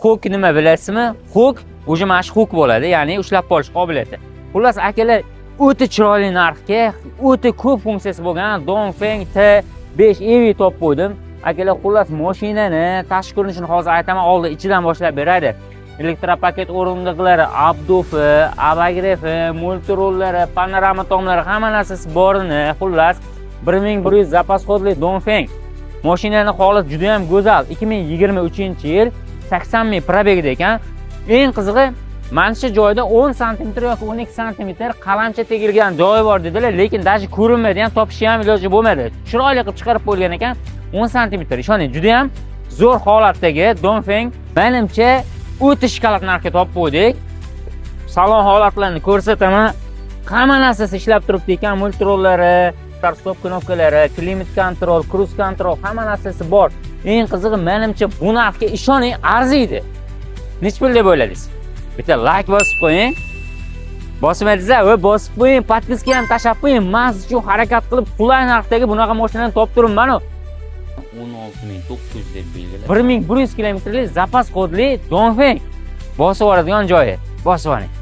Hook nima, bilasizmi? Hook уже mana shu hook bo'ladi, ya'ni ushlab qolish qobiliyati. Xullas, akalar, o'ta chiroyli narxga, o'ta ko'p funksiyasi bo'lgan Dongfeng T5 EV topib qo'ydim, akalar. Xullas, mashinani tashqi ko'rinishini hozir aytaman, oldin ichidan boshlab beraydi. Elektropaket o'rindiqlari, обдув i, обогрев i, multirullari, panorama tomlari, hamma narsasi borini. Xullas, 1100 запас ход li Dongfeng. Mashinani holati juda ham go'zal. 2023-yil, 80 ming пробег da ekan. Eng qizig'i, mana shu joyda 10 santimetr yoki 12 santimetr qalamcha tegilgan joyi bor dedilar, lekin даже ko'rinmaydi ham, topishni ham iloji bo'lmadi. Chiroyli qilib chiqarib qo'yilgan ekan 10 santimetr. Ishoning, juda ham zo'r holatdagi Dongfeng, manimcha, o'ta shokolad narxga topib qo'ydik. Salon holatlarini ko'rsataman. Hamma narsasi ishlab turibdi ekan: multirullari, stop knopkalari, климат-контроль, круиз-контроль, hamma narsasi bor. Eng qizig'i, manimcha, bu narxga, ishoning, arziydi. Nechi pul deb o'yladingiz? Bitta layk bosib qo'ying. Bosmadingiz, va bosib qo'ying, подписка ham tashlab qo'ying. Man siz uchun harakat qilib, qulay narxdagi bunaqa mashinani topib turibman. 16 900 deb belgilab. 1100 kilometrlik запас ход li Dongfeng. Bosib yuboradigan joyi. Bosib yuboring.